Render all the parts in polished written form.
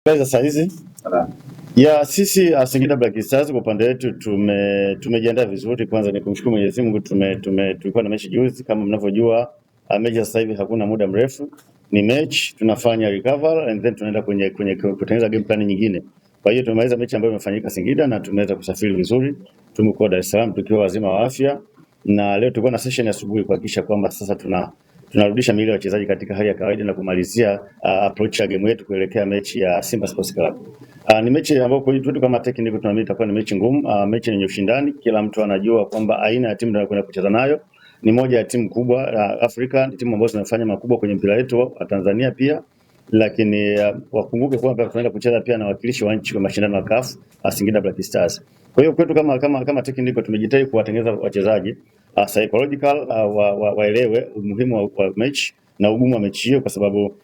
Za saa hizi ya sisi Singida Black Stars kwa upande wetu tumejiandaa vizuri. Kwanza ni kumshukuru Mwenyezi Mungu, tume, tume tulikuwa na mechi juzi kama mnavyojua. Mechi sasa hivi hakuna muda mrefu, ni mechi tunafanya recover and then tunaenda kwenye kutengeneza game plan nyingine. Kwa hiyo tumemaliza mechi ambayo imefanyika Singida na tumeweza kusafiri vizuri, tumekuwa Dar es Salaam tukiwa wazima wa afya, na leo tulikuwa na session asubuhi kuhakikisha kwamba sasa tunarudisha miili ya wachezaji katika hali ya kawaida na kumalizia approach ya game yetu kuelekea mechi ya Simba Sports Club. Ni mechi ambayo kwetu kama technical tunaamini itakuwa ni mechi ngumu, mechi yenye ushindani. Kila mtu anajua kwamba aina ya timu tunayokwenda kucheza nayo ni moja ya timu kubwa Afrika, ni timu ambazo zinafanya makubwa kwenye mpira wetu wa Tanzania pia, lakini wakumbuke kwamba tunaenda kucheza pia na wakilishi wa nchi kwa mashindano ya CAF, Singida Black Stars. Kwa hiyo kwetu kama technical tumejitahidi kuwatengeneza wachezaji psychological waelewe umuhimu wa mechi na ugumu wa mechi hiyo, kwa sababu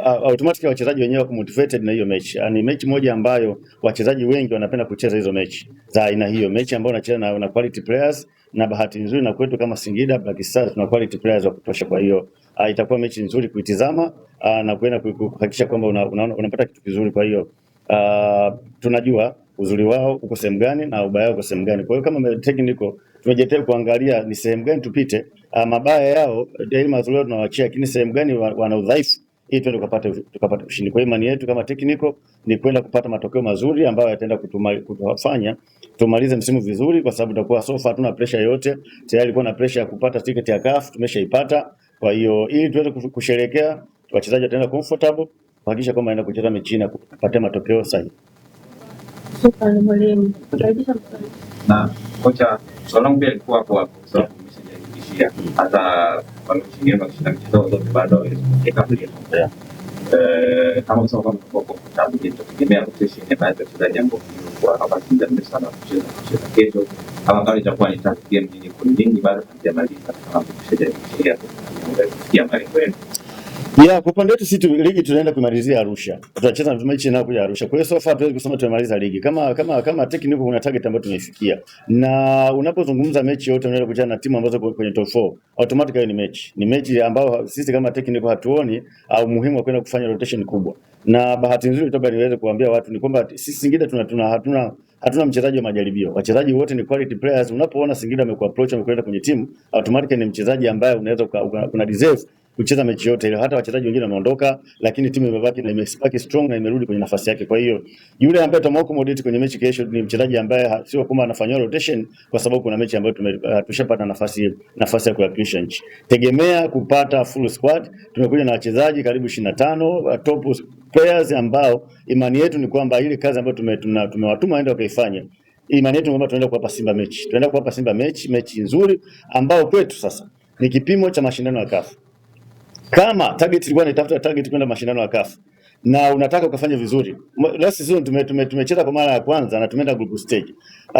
automatically wachezaji wenyewe wako motivated na hiyo mechi. Ni mechi moja ambayo wachezaji wengi wanapenda kucheza hizo mechi za aina hiyo, mechi ambayo unacheza na quality players, na bahati nzuri na kwetu kama Singida Black Stars tuna quality players wa kutosha. Kwa hiyo itakuwa mechi nzuri kuitizama na kuenda kuhakikisha kwamba unapata kitu kizuri. Kwa hiyo tunajua uzuri wao uko sehemu gani na ubaya wao uko sehemu gani. Kwa hiyo kama technical tumejitahidi kuangalia ni sehemu gani tupite, mabaya yao daima mazuri yao tunawachia, lakini sehemu gani wana udhaifu ili tuende tukapate ushindi. Kwa hiyo imani yetu kama technical ni kwenda kupata matokeo mazuri ambayo yataenda kutufanya tumalize msimu vizuri, kwa sababu tutakuwa so far hatuna pressure yoyote. Tayari ilikuwa na pressure ya kupata tiketi ya CAF tumeshaipata. Kwa hiyo ili tuweze kusherehekea, wachezaji wataenda comfortable kuhakikisha kwamba wanaenda kucheza mechi na kupatia matokeo sahihi. Shukrani mwalimu. Karibisha mswali. Na kocha, swali langu pia ilikuwa hapo hapo, kwa sababu umeshajihakikishia hata kwa mechi nyingine wakishinda michezo zote bado hawezi kufika mlima. Kama kusema kwamba kwa comfortable, je, tutategemea rotation ya baadhi ya wachezaji ambao kwa hapa muda mrefu sana kucheza kesho, kama bado itakuwa ni tough game nyingi kwa nyingi, bado hamjamaliza kama umeshajihakikishia kufikia malengo yenu? Yeah, kwa upande wetu sisi ligi tunaenda kumalizia Arusha. Tutacheza mechi inayokuja Arusha. Kwa hiyo so far hatuwezi kusema tumemaliza ligi. Kama technical kuna target ambayo tumeifikia. Na unapozungumza mechi yote unaenda kucheza na timu ambazo kwenye top 4, automatically ni mechi. Ni mechi ambayo sisi kama technical hatuoni au umuhimu wa kwenda kufanya rotation kubwa. Na bahati nzuri toka niweze kuambia watu ni kwamba sisi Singida tuna, tuna hatuna hatuna mchezaji wa majaribio. Wachezaji wote ni quality players. Unapoona Singida amekuapproach amekuleta kwenye timu, automatically ni mchezaji ambaye unaweza una deserve kucheza mechi yote ile. Hata wachezaji wengine wameondoka, lakini timu imebaki na imebaki strong na imerudi kwenye nafasi yake. Kwa hiyo yule ambaye tutamwaccommodate kwenye mechi kesho ni mchezaji ambaye sio kwamba anafanywa rotation kwa sababu kuna mechi ambayo tushapata nafasi ya kuwakilisha nchi. Tegemea kupata full squad. Tumekuja na wachezaji karibu 25 top players ambao imani yetu ni kwamba ile kazi ambayo tumewatuma waende wakaifanye, imani yetu ni kwamba tunaenda kuwapa Simba mechi, tunaenda kuwapa Simba mechi nzuri ambao kwetu sasa ni kipimo cha mashindano ya CAF. Kama target ilikuwa inatafuta target kwenda mashindano ya CAF na unataka ukafanya vizuri. Last season tumecheza kwa mara ya kwanza na tumeenda group stage.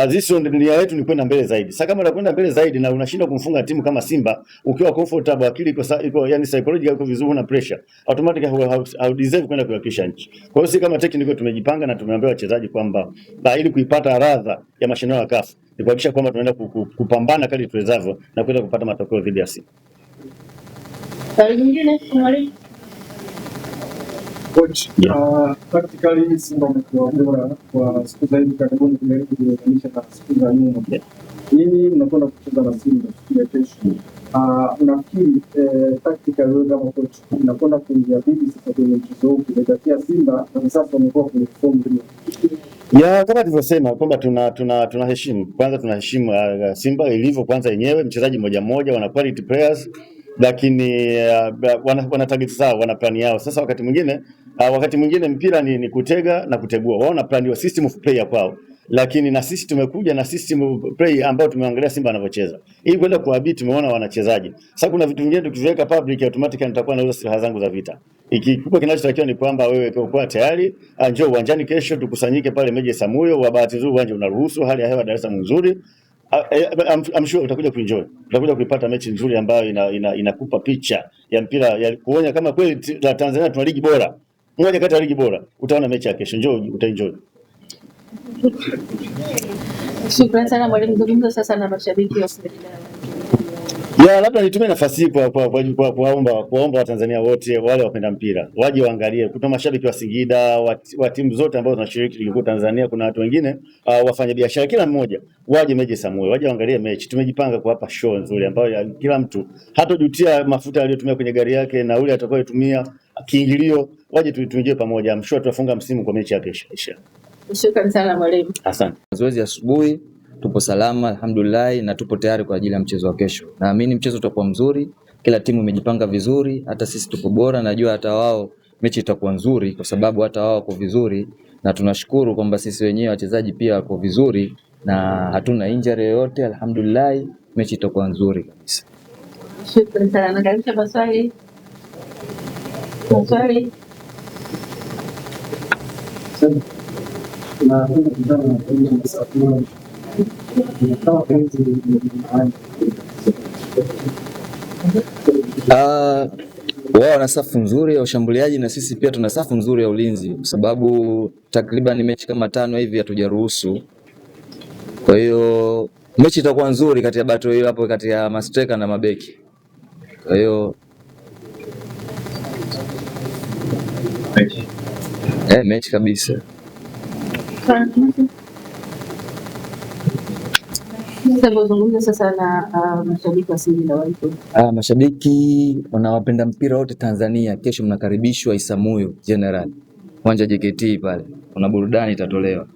This season nia yetu ni kwenda mbele zaidi. Sasa kama unakwenda mbele zaidi na unashindwa kumfunga timu kama Simba ukiwa comfortable, akili iko yani psychological iko vizuri, una pressure, automatically hau deserve kwenda kuwakilisha nchi. Kwa hiyo sisi kama technical tumejipanga na tumeambia wachezaji kwamba ili kuipata radha ya mashindano ya CAF ni kuhakikisha kwamba tunaenda kupambana kadri tuwezavyo na kuweza kupata matokeo dhidi ya Simba. Swali nyingine mwalimu. Coach, Yeah. Tactically Simba wamekuwa bora kwa siku za hivi karibuni kujaribu kulinganisha na siku za nyuma. Nyinyi mnakwenda kucheza na Simba siku ya kesho. Unafikiri tactically wewe kama coach unakwenda kuingia vipi sasa kwenye mchezo huu ukizingatia Simba na sasa wamekuwa kwenye form nzuri? Ya, kama tulivyosema kwamba tuna tunaheshimu kwanza, tunaheshimu Simba ilivyo kwanza yenyewe, mchezaji mmoja mmoja wana quality players, lakini wana target zao, wana plan yao. Sasa wakati mwingine mpira ni kutega na kutegua. Wao wana plan ya system of play ya kwao, lakini na sisi tumekuja na system of play ambayo tumeangalia Simba anavyocheza ili kwenda kuwabeat, tumeona wanachezaji. Sasa kuna vitu vingine tukiviweka public, automatically nitakuwa nauza silaha zangu za vita. Kikubwa kinachotakiwa ni kwamba wewe kuwa tayari, njoo uwanjani kesho, tukusanyike pale Meja Isamuhyo. Wa bahati nzuri uwanja unaruhusu, hali ya hewa Dar es Salaam nzuri. I'm sure utakuja kuenjoy, utakuja kuipata mechi nzuri ambayo inakupa picha ya mpira ya kuonya kama kweli Tanzania tuna ligi bora, moja kati ya ligi bora. Utaona mechi ya kesho, njoo utaenjoy. Shukrani sana mwalimu. Zungumza sasa na mashabiki wa Singida. Ya, labda nitumie nafasi hii kwa kuwaomba Watanzania wote wale wapenda mpira waje waangalie. Kuna mashabiki wa Singida wa timu zote ambazo zinashiriki ligi kuu Tanzania. Kuna watu wengine wafanyabiashara, kila mmoja waje Meja Isamuhyo, waje waangalie mechi. Tumejipanga kuwapa show nzuri ambayo kila mtu hatojutia mafuta aliyotumia kwenye gari yake na ule atakayotumia kiingilio, waje tuingie pamoja. I'm sure tutafunga msimu kwa mechi ya kesho. Shukrani sana mwalimu. Asante. Mazoezi asubuhi, tupo salama alhamdulillah, na tupo tayari kwa ajili ya mchezo wa kesho. Naamini mchezo utakuwa mzuri, kila timu imejipanga vizuri, hata sisi tupo bora, najua hata wao mechi itakuwa nzuri kwa sababu hata wao wako vizuri, na tunashukuru kwamba sisi wenyewe wachezaji pia wako vizuri na hatuna injury yoyote alhamdulillah, mechi itakuwa nzuri kabisa. Shukrani sana. Nakaribisha maswali. Maswali. Tunapenda kutana na kama penzi. Wao wana safu nzuri ya ushambuliaji na sisi pia tuna safu nzuri ya ulinzi, kwa sababu takriban mechi kama tano hivi hatujaruhusu. Kwa hiyo mechi itakuwa nzuri kati ya battle hiyo hapo kati ya mastreka na mabeki. Kwa hiyo Mechi. Mechi kabisa. Sasa uzungumze sasa na mashabiki wa Singida walipo. Mashabiki wanawapenda mpira wote Tanzania, kesho mnakaribishwa Isamuhyo General, uwanja JKT pale, kuna burudani itatolewa.